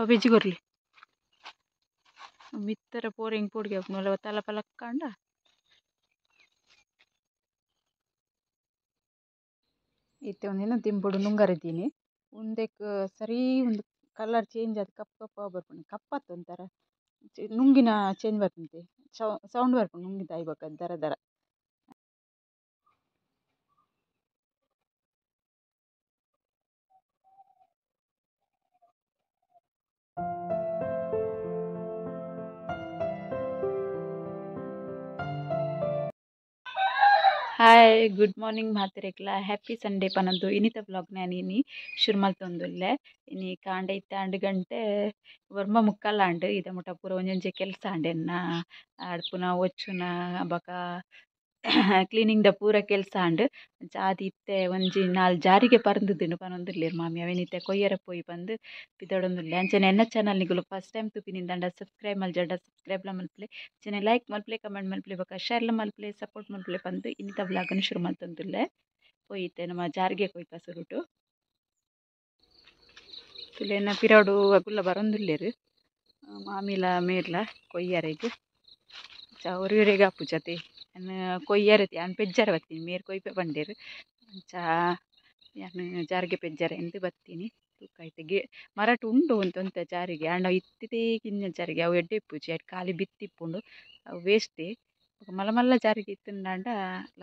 ಬೆಜ್ಜಿ ಕೊರ್ಲಿ ಮಿತ್ತರ pouring ಪೋಡಿಗೆ ಆಪುಂಡು ತಲ ಪಲಕ್ಕಂಡ ಇತ್ತೆ ಒಂದಿನ ದಿಂಬುಡು ನುಂಗರಿದ್ದೀನಿ ಉಂದೆಕ್ ಸರಿ ಒಂದು ಕಲರ್ ಚೇಂಜ್ ಆದ್ ಕಪ್ಪು ಕಪ್ಪು ಬರ್ಪುಂಡು ಕಪ್ಪತ್ತು ಒಂಥರ ನುಂಗಿನ ಚೇಂಜ್ ಬರ್ಪುಂಡು ಸೌಂಡ್ ಬರ್ಪುಂಡು ನುಂಗಿದ ಆಯ್ಬೊಕ ದರ ದರ. ಹಾಯ್ ಗುಡ್ ಮಾರ್ನಿಂಗ್ ಮಾತಿರೆಕ್ಲ ಹ್ಯಾಪಿ ಸಂಡೇ ಪನೊಂದು ಇನ್ನಿತ ಬ್ಲಾಗ್ ನಾನು ಇನಿ ಶುರು ಮಲ್ತೊಂದುಲ್ಲೆ. ಇನಿ ಕಾಂಡೆ ಇತ್ತೆ ಆಂಡ್ ಗಂಟೆ 9:45 ಆಂಡ್. ಇದ ಮುಟ ಪೂರ ಒಂಜೊಂಜೆ ಕೆಲಸ ಆಂಡ್ ಎನ್ನ ಅಡ್ಪುನ ಒಚ್ಚುನ ಬೊಕ ಕ್ಲೀನಿಂಗ್ ದ ಪೂರ ಕೆಲಸ ಆಂಡ್. ಆದ್ ಇತ್ತೆ ಒಂಜಿ 4 ಜಾರಿಗೆ ಪರಂದುದುಂಡು ಪನೊಂದುಲ್ಲೆರ್ ಮಾಮಿ ಅವೆನ್ ಇತ್ತೆ ಕೊಯ್ಯರೆ ಪೋಯಿ ಪಂದ್ ಪಿದಡೊಂದುಲ್ಲೆ. ಅಂಚನೆ ಎನ್ನ ಚಾನಲ್ ನಿಕುಲು ಫಸ್ಟ್ ಟೈಮ್ ತೂಪಿನಿಂದಾಂಡ ಸಬ್ಸ್ಕ್ರೈಬ್ ಮಲ್ಜಂಡ ಸಬ್ಸ್ಕ್ರೈಬ್ಲ ಮಲ್ಪುಲೆ, ಅಂಚನೆ ಲೈಕ್ ಮಲ್ಪುಲೆ, ಕಮೆಂಟ್ ಮಲ್ಪುಲೆ, ಬೊಕ ಶೇರ್ಲ ಮಲ್ಪುಲೆ, ಸಪೋರ್ಟ್ ಮಲ್ಪುಲೆ ಪಂದ್ ಇನ್ನಿತ ವ್ಲಾಗನ್ ಶುರು ಮಲ್ತೊಂದುಲ್ಲೆ. ಪೋಯಿತ್ತೆ ನಮ್ಮ ಜಾರಿಗೆ ಕೊಯ್ಪ ಸುರುಟು ತುಲೆನ ಪಿರಡು ಅಗುಲ್ಲ ಬರೊಂದುಲ್ಲೆರ್ ಮಾಮಿಲ ಮೇರ್ಲ ಕೊಯ್ಯರೆಗ್ ಒರಿಯೊರೆಗ್ ಆಪುಜತೆ ಕೊಯ್ಯರೆ ಯಾನ್ ಪೆಜ್ಜರೆ ಬತ್ತೀನಿ ಮೇರ್ ಕೊಯ್ಪೆ ಪಂಡೆರ್. ಅಂಚ ಯಾನ್ ಜಾರಿಗೆ ಪೆಜ್ಜರೆ ಇಂದ್ ಬತ್ತೀನಿ. ತೂಕ ಗೆ ಮರಟ್ ಉಂಡು ಒಂತೊಂತೆ ಜಾರಿಗೆ ಆಂಡ ಇತ್ತಿತೇ ಕಿನ್ನ ಜಾರಿಗೆ ಅವು ಎಡ್ಡೆ ಇಪ್ಪುಜಿ, ಅಯ್ಟ್ ಖಾಲಿ ಬಿತ್ತಿ ಇಪ್ಪುಂಡು ಅವು ವೇಸ್ಟೇ. ಬೊಕ ಮಲ್ಲ ಮಲ್ಲ ಜಾರಿಗೆ ಇತ್ತುಂಡಾಂಡ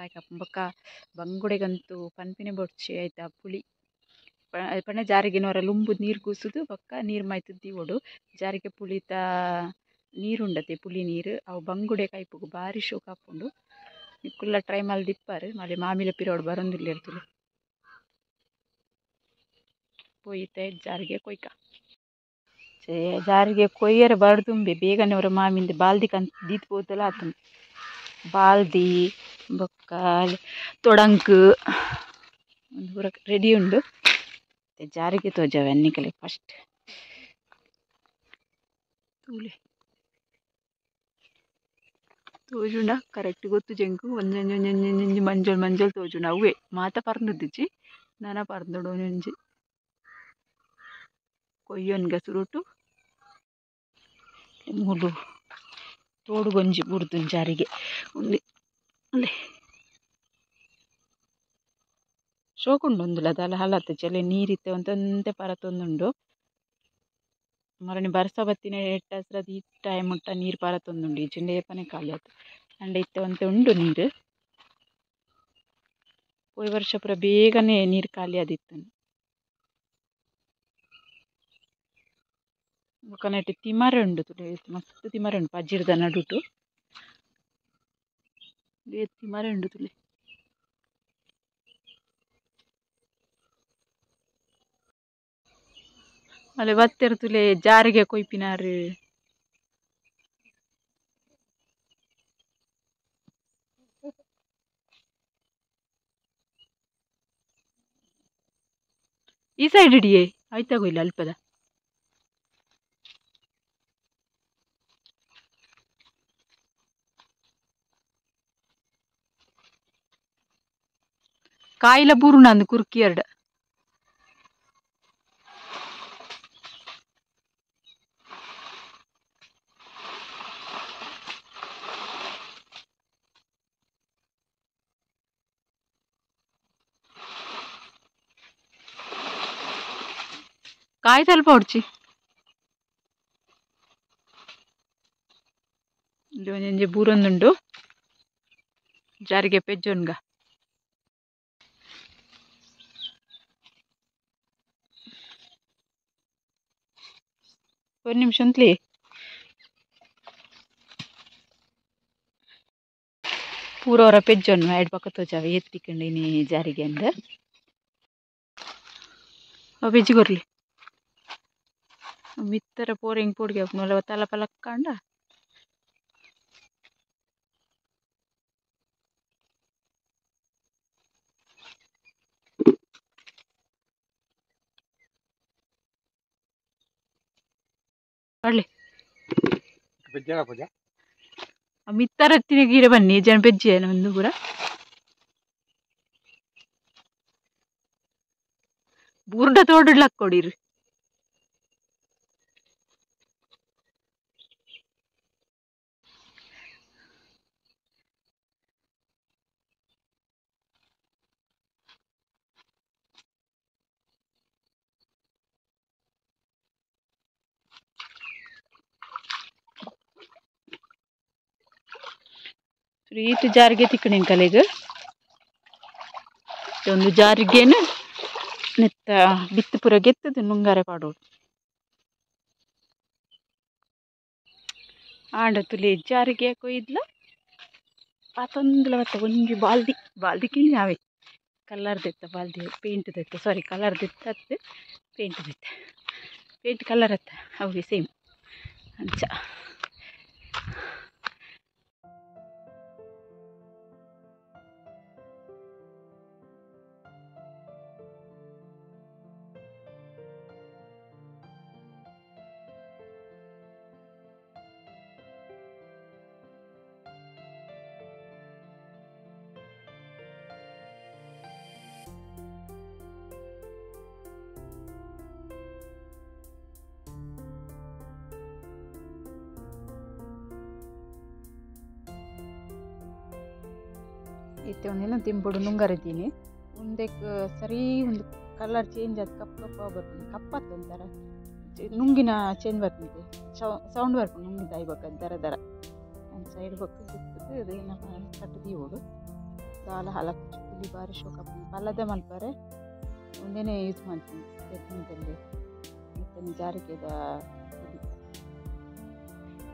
ಲಾಯ್ಕ್ ಆಪುಂಡು. ಬೊಕ ಬಂಗುಡೆಗಂತೂ ಪನ್ಪಿನೆ ಬೊಡ್ಚಿ ಐತ ಪುಳಿ ಪಂಡ ಜಾರಿಗೆನ ಒರ ಲುಂಬು ನೀರು ಕೂಸುದು ಬೊಕ್ಕ ನೀರು ಮೈತ್ ದೀವೊಡು. ಜಾರಿಗೆ ಪುಳಿತ ನೀರುಂಡತೆ ಪುಳಿ ನೀರು ಅವು ಬಂಗುಡೆ ಕೈಪುಗು ಬಾರಿ ಶೋಕ ಆಪುಂಡು. ನಿಕುಲ್ಲ ಟ್ರೈ ಮಲ್ದಿಪ್ಪಾರು ಮಲ್ಲೆ ಮಾಮಿಲ ಪಿರೋಡು ಬರೊಂದುಲ್ಲೆರ್ ತೂಲೆ. ಪೋಯಿತೆ ಜಾರಿಗೆ ಕೊಯ್ಕ ಜಾರಿಗೆ ಕೊಯ್ಯರೆ ಬರದುಂಬೆ ಬೇಗನೆ ಅವರ ಮಾಮಿಂದ ಬಾಲ್ದಿ ಕಂತ್ ದೀತ್ ಪೋತಲ ಆತುಂಡು. ಬಾಲ್ದಿ ಬೊಕ್ಕ ತೊಡಂಕ್ ಒಂದು ಪೂರ ರೆಡಿ ಉಂಡು. ಜಾರಿಗೆ ತೋಜಾವೆ ಅನ್ನಿಕಲೆ ಫಸ್ಟ್ ತೂಲೆ ತೋಜುಂಡ ಕರೆಕ್ಟ್ ಗೊತ್ತು ಜಂಕು ಒಂಜೊಂಜೊಂಜೊಂಜೊಂಜಿ ಮಂಜೊಲ್ ಮಂಜೊಲ್ ತೋಜುಂಡು. ಅವೇ ಮಾತ ಪರ್ಂದುದಿಜ್ಜಿ ನನ ಪರ್ಂದುಡು ಒಂಜೊಂಜಿ ಕೊಯ್ಯೊನ್ಗ ಸುರುಟು ಮೂಲು ತೋಡುಗೊಂಜಿ ಬುಡ್ದುಂಡು ಜಾರಿಗೆ ಉಂದು ಅಲ್ಲೇ ಶೋಕುಂಡು ಉಂದುಲ ದಾಲ ಹಲತ್ ಚಲೆ ನೀರಿತ್ತೆ ಒಂತೊಂತೆ ಪರತೊಂದುಂಡು. ಮರಣಿ ಬರ್ಸ ಬತ್ತಿನ ಎಟ್ಟಸ್ರದ ಈ ಟೈಮ್ ಮುಟ್ಟ ನೀರು ಪರತೊಂದುಂಡು. ಈ ಏಪನೆ ಖಾಲಿ ಆತು ಅಂಡ ಇತ್ತೆ ಒಂತೆ ಉಂಡು ನೀರು. ಪೋಯಿ ವರ್ಷ ಪೂರ ಬೇಗನೆ ನೀರು ಖಾಲಿ ಆದಿತ್ತು. ಬೊಕ ನೆಟ್ ತಿಮರೆ ಉಂಡು ತೂಲೆ ಮಸ್ತ್ ತಿಮರೆ ಉಂಡು ಪಜಿರ್ದ ನಡುಟು ತಿಮರೆ ಉಂಡು ತೂಲೆ. ಅಲ್ಲೇ ಬತ್ತೆರ್ ತೂಲೆ ಜಾರಿಗೆ ಕೊಯ್ಪಿನಾರು. ಈ ಸೈಡ್ ಇಡಿಯೇ ಆಯ್ತಾ ಕೊಯ್ಲ ಅಲ್ಪದ ಕಾಯಿಲ ಬೂರುಂಡು ಅಂದು ಕುರ್ಕಿ ಎರಡು. ಕಾಯಿ ಸ್ವಲ್ಪ ಹೊಡ್ಚಿ ಇಲ್ಲಿ ಒಂಜೊಂಜಿ ಬೂರೊಂದುಂಡು ಜಾರಿಗೆ ಪೆಜ್ಜೊನ್ಗ. ಒಂದು ನಿಮಿಷ ಅಂತಲಿ ಪೂರ ಅವರ ಪೆಜ್ಜೊನ್ನು ಎರಡು ಪಕ್ಕ ತೋಜಾವೆ ಎತ್ತಿಕೊಂಡು ಇನಿ ಜಾರಿಗೆ ಅಂದ ಬೆಜ್ಜಿ ಕೊರ್ಲಿ ಮಿತ್ತರ ಪೋರಿಂಗ್ ಪೋಡಿಗೆ ಆಪುಂಡು ತಲ ಪಲಕ್ಕಂಡ ಪಡ್ಲಿ ಮಿತ್ತರ ಗೀರೆ ಬನ್ನಿ ಜನ ಪೆಜ್ಜಿ ಒಂದು ಪೂರ ಬೂರ್ಡ ತೋಡುಡ್ಲಕ್ ಕೊಡಿರು. ಈತು ಜಾರಿಗೆ ತಿಕ್ಕಣೆ ಕಲೆಗೆ ಒಂದು ಜಾರಿಗೆನು ನೆತ್ತ ಬಿತ್ತು ಪೂರ ಗೆತ್ತದು ನುಂಗಾರೆ ಪಾಡೋಡು ಆಂಡ ತುಲಿ ಜಾರಿಗೆ ಕೊಯ್ದ್ಲ ಆತೊಂದುಲ ಬತ್ತ ಒಂಜಿ ಬಾಲ್ದಿ ಬಾಲ್ದಿ ಕಿಂಜಾವೆ ಕಲರ್ ದೆತ್ತ ಬಾಲ್ದಿ ಪೇಂಟ್ ದೆತ್ತ ಸಾರಿ ಕಲರ್ ದೆತ್ತ ಅತ್ತು ಪೇಂಟ್ ದೆತ್ತ ಪೇಂಟ್ ಕಲರ್ ಅತ್ತ ಅವು ಸೇಮ್ ಅಂಚ ಇತ್ತೆ ಒಂದೆಲ್ಲ ತಿಂಪುಡು ನುಂಗರಿದ್ದೀನಿ ಉಂದಕ್ಕೆ ಸರಿ ಒಂದು ಕಲರ್ ಚೇಂಜ್ ಆದ ಕಪ್ಪು ಕಪ್ಪು ಬರ್ಪುಂಡು ಕಪ್ಪತ್ತು ಒಂಥರ ನುಂಗಿನ ಚೇಂಜ್ ಬರ್ಪುಂಡು ಸೌಂಡ್ ಬರ್ಪುಂಡು ನುಂಗಿದ ಐಬೊಕ್ಕ ದರ ದರ ಒಂದು ಸೈಡ್ ಬೊಕ್ಕ ಇರ್ತದೆ ಅದು ಏನಪ್ಪ ಕಟ್ಟು ದೀವೋಡು ದಾಲ ಹಲಕ್ ಪುಲಿ ಬಾರಿ ಶೋಕಪ್ಪುಂಡು ಪಲ್ಲದ ಮಲ್ಪರೆ ಒಂದೇನೆ ಯೂಸ್ ಮಾಡ್ತೀನಿ ಚಟ್ನಿದಲ್ಲಿ ಮತ್ತು ಜಾರಿಗೆದ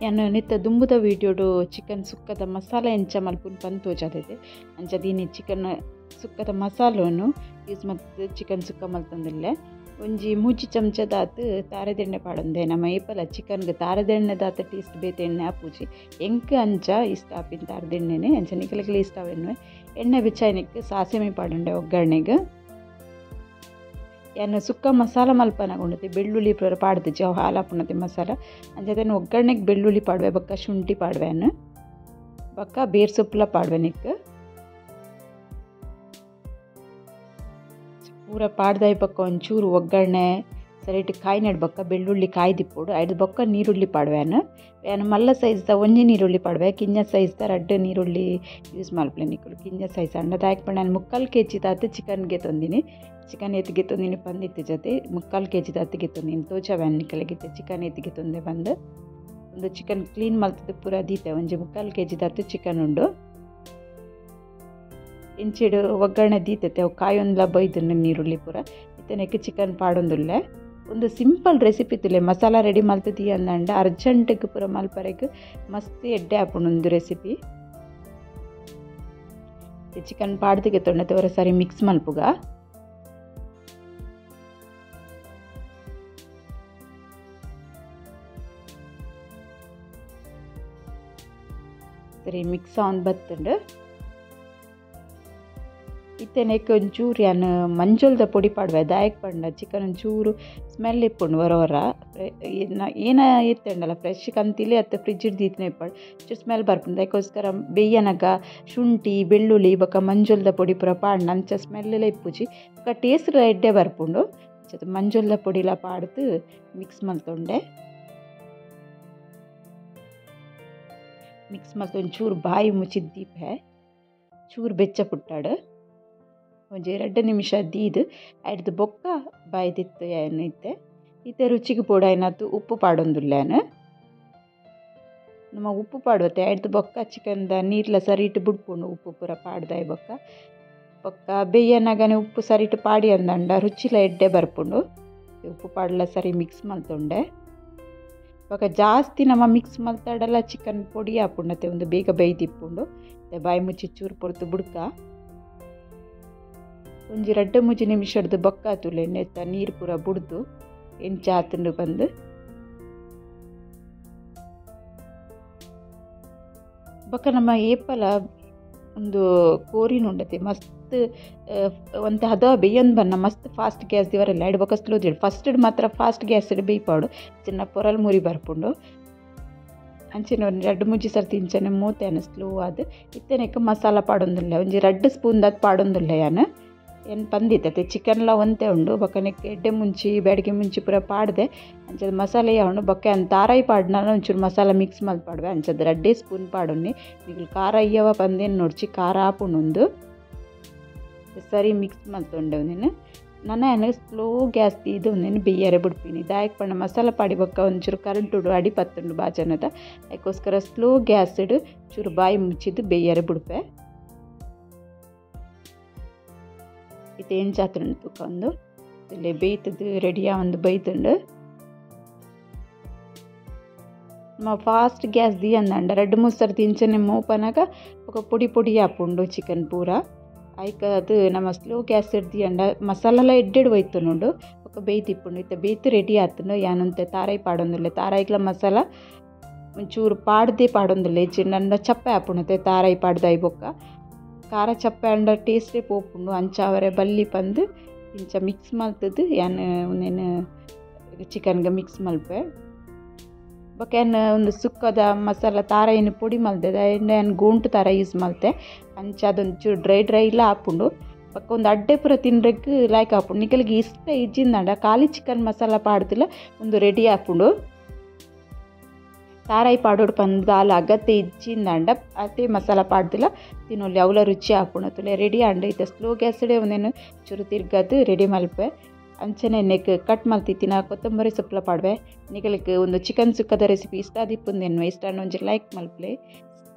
ಯಾನು ನಿತ್ತ ದುಂಬುದ ವೀಡಿಯೋಡು ಚಿಕನ್ ಸುಕ್ಕದ ಮಸಾಲೆ ಎಂಚ ಮಲ್ಪುನ್ ಪಂದ್ ತೋಜಾದಿದೆ ಅಂಚ ದೀನಿ ಚಿಕನ್ ಸುಕ್ಕದ ಮಸಾಲನ್ನು ಯೂಸ್ ಮಲ್ತ್ ಚಿಕನ್ ಸುಕ್ಕ ಮಲ್ತೊಂದುಲ್ಲೆ ಒಂಜಿ ಮೂಜಿ ಚಮಚದಾತ್ ತಾರೆದೆಣ್ಣೆ ಪಾಡೊಂದೆ ನಮ್ಮ ಏಪಲ ಚಿಕನ್ಗೆ ತಾರೆದೆಣ್ಣೆದಾತ್ ಟೇಸ್ಟ್ ಬೇತೆ ಎಣ್ಣೆ ಆಪುಜಿ ಎಂಕ್ ಅಂಚ ಇಷ್ಟ ಆಪಿನ ತಾರೆದೆಣ್ಣೆನೆ ಅಂಚ ನಿಕಲೆಗ್ಲ ಇಷ್ಟ ಆವೆನ್ವೆ ಎಣ್ಣೆ ಬೆಚ್ಚಾಯಿನಕ್ಕೆ ಸಾಸಿವೆ ಪಾಡೊಂಡೆ ಒಗ್ಗರಣೆಗೆ ಯಾನು ಸುಕ್ಕ ಮಸಾಲ ಮಲ್ಪನಗುಂಡತೆ ಬೆಳ್ಳುಳ್ಳಿ ಪೂರ ಪಾಡ್ದಿಜ್ಜಿ ಅವು ಹಾಲಾಪುಣತೆ ಮಸಾಲ ಅಂಚ ಒಗ್ಗರಣೆಗೆ ಬೆಳ್ಳುಳ್ಳಿ ಪಾಡುವೆ ಬೊಕ್ಕ ಶುಂಠಿ ಪಾಡುವೆನು ಬೊಕ್ಕ ಬೇರ್ ಸೊಪ್ಪುಲ ಪಾಡುವೆ ನಿಕ್ ಪೂರ ಪಾಡ್ದಾಯಿ ಬೊಕ್ಕ ಒಂಚೂರು ಒಗ್ಗರಣೆ ಸರಿಟ್ ಕಾಯಿ ನೆಡ್ ಬೊಕ್ಕ ಬೆಳ್ಳುಳ್ಳಿ ಕಾಯಿ ದಿಪ್ಪೊಡು ಐದು ಬೊಕ್ಕ ನೀರುಳ್ಳಿ ಪಾಡುವೆನು ಯಾನು ಮಲ್ಲ ಸೈಜ್ದ ಒಂಜಿ ನೀರುಳ್ಳಿ ಪಾಡುವೆ ಕಿಂಜ ಸೈಜ್ದ ರಡ್ಡ್ ನೀರುಳ್ಳಿ ಯೂಸ್ ಮಲ್ಪುಲೆ ನಿಕುಲು ಕಿಂಜ ಸೈಜ್ ಅಂಡ ದಾಯಕ್ ಪಂಡ ನಾನು ಮುಕ್ಕಾಲು ಕೆ ಜಿ ದಾತ್ ಚಿಕನ್ ಗೆತೊಂದಿನಿ ಚಿಕನ್ ಏತ್ ಗೆತೊಂದಿನಿ ಪಂದಿತ್ತು ಜೊತೆ ಮುಕ್ಕಾಲು ಕೆ ಜಿ ದಾತ್ ಗೆತೊಂದಿನಿ ತೋಜಾವ್ಯಾನ್ ನಿಕಲೆಗಿತ್ತೆ ಚಿಕನ್ ಏತ್ ಗೆತೊಂದೆ ಬಂದು ಒಂದು ಚಿಕನ್ ಕ್ಲೀನ್ ಮಲ್ತದ ಪೂರ ದೀತೆ ಒಂಜಿ ಮುಕ್ಕಾಲು ಕೆ ಜಿ ದಾತ್ ಚಿಕನ್ ಉಂಡು ಇಂಚಿಡು ಒಗ್ಗರಣೆ ದೀತತೆ ಅವು ಕಾಯೊಂದ್ಲ ಬೈದನ್ನು ನೀರುಳ್ಳಿ ಪೂರ ಇತ್ತನೆಕ್ ಚಿಕನ್ ಪಾಡೊಂದುಲ್ಲೆ ಒಂದು ಸಿಂಪಲ್ ರೆಸಿಪಿ ತುಲೆ ಮಸಾಲ ರೆಡಿ ಮಲ್ತದಿ ಅಂದಂಡ ಅರ್ಜೆಂಟ್ಗೆ ಪೂರ ಮಲ್ಪರೆಗ್ ಮಸ್ತ್ ಎಡ್ಡೆ ಆಪುಂಡು ಒಂದು ರೆಸಿಪಿ ಚಿಕನ್ ಪಾಡ್ದಿಗೆ ತೊಂಡೆ ಒರ ಸಾರಿ ಮಿಕ್ಸ್ ಮಲ್ಪುಗ ಸರಿ ಮಿಕ್ಸ್ ಆನ್ ಬತ್ತುಂಡು ಇತ್ತೆನೆಕ್ ಒಂಚೂರು ಯಾನ್ ಮಂಜೊಲ್ದ ಪೊಡಿ ಪಾಡುವೆ ದಾಯಕ್ ಪಂಡ ಚಿಕನ್ ಒಂಚೂರು ಸ್ಮೆಲ್ ಇಪ್ಪುಂಡು ಹೊರ ಹೊರ ಏನ ಇತ್ತಂಡಲ್ಲ ಫ್ರೆಶ್ ಕಂತಿಲೆ ಅತ್ತ ಫ್ರಿಜ್ ದೀತನೆ ಇಪ್ಪಡು ಚೂರು ಸ್ಮೆಲ್ ಬರ್ಪುಂಡು ಅದಕ್ಕೋಸ್ಕರ ಬೇಯನಗ ಶುಂಠಿ ಬೆಳ್ಳುಳ್ಳಿ ಬೊಕ್ಕ ಮಂಜೊಲ್ದ ಪೊಡಿ ಪೂರ ಪಾಡ್ಂಡ ಅಂಚ ಸ್ಮೆಲ್ಲೆಲ್ಲ ಇಪ್ಪುಜಿ ಬೊಕ್ಕ ಟೇಸ್ಟ್ ಎಡ್ಡೆ ಬರ್ಪುಂಡು ಮಂಜೊಲ್ದ ಪೊಡಿಲ ಪಾಡ್ದು ಮಿಕ್ಸ್ ಮಲ್ತೊಂಡೆ ಮಿಕ್ಸ್ ಮಲ್ತ್ ಒಂಚೂರು ಬಾಯಿ ಮುಚ್ಚಿದ ದೀಪೆ ಚೂರು ಬೆಚ್ಚ ಪುಟ್ಟಾಡು ಒಂಜಿ ರಡ್ಡ್ ನಿಮಿಷ ದೀದ್ ಐಡ್ದ್ ಬೊಕ್ಕ ಬಾಯ್ದಿತ್ತು ಏನು ಇತ್ತೆ ಇತ್ತೆ ರುಚಿಗೆ ಬೋಡಾಯಿನಾತ್ ಉಪ್ಪು ಪಾಡೊಂದುಲ್ಲೆನು ನಮ್ಮ ಉಪ್ಪು ಪಾಡುವತ್ತೆ ಐಡ್ದ್ ಬೊಕ್ಕ ಚಿಕನ್ದ ನೀರ್ಲ ಸರಿಟ್ ಬುಡ್ಪುಂಡು ಉಪ್ಪು ಪೂರ ಪಾಡ್ದಾಯಿ ಬೊಕ್ಕ ಬೊಕ್ಕ ಬೇಯನಗನೆ ಉಪ್ಪು ಸರಿಟ್ ಪಾಡಿ ಅಂದಂಡ ರುಚಿಲ ಎಡ್ಡೆ ಬರ್ಪುಂಡು ಉಪ್ಪು ಪಾಡ್ಲ ಸರಿ ಮಿಕ್ಸ್ ಮಲ್ತೊಂಡೆ ಬೊಕ್ಕ ಜಾಸ್ತಿ ನಮ್ಮ ಮಿಕ್ಸ್ ಮಲ್ತಾಡಲ್ಲ ಚಿಕನ್ ಪೊಡಿ ಆಪುಂಡತೆ ಒಂದು ಬೇಗ ಬೇಯ್ದಿಪ್ಪುಂಡು ಬಾಯಿ ಮುಚ್ಚಿ ಚೂರು ಪೊರ್ತು ಬುಡ್ಕ ಒಂಜಿ ರಡ್ಡ್ ಮೂಜಿ ನಿಮಿಷಡ್ದು ಬೊಕ್ಕ ತುಲೆ ನೆತ್ತ ನೀರು ಪೂರ ಬುಡ್ದು ಎಂಚ ಆತುಂಡು ಬಂದು ಬೊಕ್ಕ ನಮ್ಮ ಏಪಲ ಒಂದು ಕೋರಿನ ಉಂಡತೆ ಮಸ್ತ್ ಒಂತೆ ಹದ ಬೇಯೊಂದು ಬನ್ನ ಮಸ್ತ್ ಫಾಸ್ಟ್ ಗ್ಯಾಸ್ ದಿವರೆಲ್ಲ ಐಡ್ ಬೊಕ್ಕ ಸ್ಲೋ ದಿಡು ಫಸ್ಟ್ ಮಾತ್ರ ಫಾಸ್ಟ್ ಗ್ಯಾಸ್ ಬೇಯ್ಪಾಡು ಚಿನ್ನ ಪೊರಲ್ ಮುರಿ ಬರ್ಪುಂಡು ಅಂಚಿನ ಒಂಜಿ ರಡ್ಡ್ ಮೂಜಿ ಸರ್ತಿ ಇಂಚನೆ ಮೂತೆನ ಸ್ಲೋ ಆದ್ ಇತ್ತೆನೆಕ್ ಮಸಾಲ ಪಾಡೊಂದುಲ್ಲೆ ಒಂಜಿ ರಡ್ಡ್ ಸ್ಪೂನ್ ದಾತ್ ಪಾಡೊಂದುಲ್ಲೆ ಯಾನ್ ಏನು ಪಂದಿತ್ತತೆ ಚಿಕನ್ಲ ಒಂತೆ ಉಂಡು ಬೊಕ್ಕ ನೆಕ್ ಎಡ್ಡೆ ಮುಂಚಿ ಬ್ಯಾಡಿಗೆ ಮುಂಚಿ ಪೂರ ಪಾಡ್ದೆ ಅಂಚದ ಮಸಾಲೆ ಉಂಡು ಬೊಕ್ಕ ಯಾನ್ ತಾರಾಯಿ ಪಾಡ್ನ ಒಂಚೂರು ಮಸಾಲ ಮಿಕ್ಸ್ ಮಲ್ತ್ ಪಾಡುವೆ ಅಂಚದ ರಡ್ಡೇ ಸ್ಪೂನ್ ಪಾಡೊನ್ನಿ ನಿಕುಲು ಖಾರ ಇಯ್ಯವ ಪಂದೇನು ನೋಡ್ಚಿ ಖಾರ ಆಪುಂಡು ಉಂದು ಸರಿ ಮಿಕ್ಸ್ ಮಲ್ತೊಂಡೆ ಒಂದಿನ ನನ ಯಾನ್ ಸ್ಲೋ ಗ್ಯಾಸ್ ದೀದ್ ಉಂದೆನ್ ಬೇಯರೆ ಬುಡ್ಪಿನಿ ದಾಯೆಗ್ ಪಂಡ ಮಸಾಲ ಪಾಡಿ ಬೊಕ್ಕ ಒಂಚೂರು ಕರಂಟುಡು ಅಡಿ ಪತ್ತುಂಡು ಬಾಜನದ ಐಕೋಸ್ಕರ ಸ್ಲೋ ಗ್ಯಾಸ್ ಚೂರು ಬಾಯಿ ಮುಚ್ಚಿದ್ ಬೇಯರೆ ಬುಡ್ಪೆ. ಇತ್ತೆ ಎಂಚಾತುಂಡು ತೂಕ ಉಂದು ಇಲ್ಲೇ ಬೇಯ್ತದು ರೆಡಿ ಆವೊಂದು ಬೈತುಂಡು. ನಮ್ಮ ಫಾಸ್ಟ್ ಗ್ಯಾಸ್ ದೀಯಂದಂಡ ರಡ್ಡ್ ಮೂಜಿ ಸರ್ತಿ ಇಂಚನೆ ಮೋಪನಗ ಬೊಕ ಪೊಡಿ ಪೊಡಿ ಆಪುಂಡು ಚಿಕನ್ ಪೂರ. ಐಕ್ ಅದು ನಮ್ಮ ಸ್ಲೋ ಗ್ಯಾಸ್ ದೀಯಂಡ ಮಸಾಲೆಲ ಎಡ್ಡೆಡ್ ಒಯ್ತುನುಂಡು ಬೊಕ ಬೇಯ್ತಿಪ್ಪುಂಡು. ಇತ್ತೆ ಬೇಯ್ತು ರೆಡಿ ಆತುಂಡು. ಯಾನ್ ಒಂತೆ ತಾರಾಯಿ ಪಾಡೊಂದುಲ್ಲೆ. ತಾರಾಯಿಗ್ಲ ಮಸಾಲ ಒಂಚೂರು ಪಾಡ್ದೇ ಪಾಡೊಂದುಲ್ಲೆ ಇಜ್ಜಿಂಡ ಚಪ್ಪೆ ಆಪುಂಡು ತಾರಾಯಿ ಪಾಡ್ದಾಯಿ ಬೊಕ್ಕ ಖಾರ ಚಪ್ಪೆ ಆಂಡ ಟೇಸ್ಟೇ ಪೋಪುಂಡು. ಅಂಚ ಅವರೆ ಬಲ್ಲಿ ಪಂದ್ ಇಂಚ ಮಿಕ್ಸ್ ಮಲ್ತುದು ಯಾನ್ ಉಂದೆನ್ ಚಿಕನ್ಗೆ ಮಿಕ್ಸ್ ಮಲ್ಪೆ. ಬೊಕ ಯಾನ್ ಉಂದು ಸುಕ್ಕದ ಮಸಾಲ ತಾರಾಯಿನ ಪೊಡಿ ಮಲ್ತೆದ ಯಾನ್ ಗೋಂಟು ತಾರಾಯಿ ಯೂಸ್ ಮಲ್ತೆ. ಅಂಚ ಅದೊಂಚೂರು ಡ್ರೈ ಡ್ರೈ ಇಲ್ಲ ಆಪುಂಡು. ಬೊಕ ಒಂದು ಅಡ್ಡೆ ಪೂರ ತಿನ್ರೆಗ್ ಲಾಯ್ಕ್ ಆಪುಂಡು. ನಿಕಲ್ಗೆ ಇಷ್ಟ ಇಜ್ಜಿಂದಂಡ ಖಾಲಿ ಚಿಕನ್ ಮಸಾಲ ಪಾಡ್ದಿಲ ಉಂದು ರೆಡಿ ಆಪುಂಡು. ತಾರಾಯಿ ಪಾಡೊಡು ಪಂದ್ ದಾಲ ಅಗತ್ಯ ಇಜ್ಜಿಂದಂಡ ಅತೆ ಮಸಾಲ ಪಾಡ್ದಿಲ ತಿನೊಲಿ ಅವ್ಲ ರುಚಿ ಆಪುಂಡು. ತುಲೆ ರೆಡಿ ಆಂಡ್. ಇತ್ತೆ ಸ್ಲೋ ಗ್ಯಾಸ್ಡೇ ಉಂದೆನ್ ಚೂರು ತಿರ್ಗದ್ ರೆಡಿ ಮಲ್ಪೆ. ಅಂಚನೆ ನೆಕ್ ಕಟ್ ಮಲ್ತಿತ್ತಿನ ಕೊತ್ತಂಬರಿ ಸೊಪ್ಪುಲ ಪಾಡ್ವೆ. ನಿಕಲ್ಗ್ ಒಂದು ಚಿಕನ್ ಸುಕ್ಕದ ರೆಸಿಪಿ ಇಷ್ಟ ಆದಿಪ್ಪುಂದು ಎನ್ನುವೆ. ಇಷ್ಟ ಆಂಡ ಒಂಜಿ ಲೈಕ್ ಮಲ್ಪುಲೆ,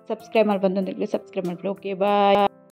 ಸಬ್ಸ್ಕ್ರೈಬ್ ಮಲ್ಪಂದು ಸಬ್ಸ್ಕ್ರೈಬ್ ಮಲ್ಪುಲೆ. Okay bye.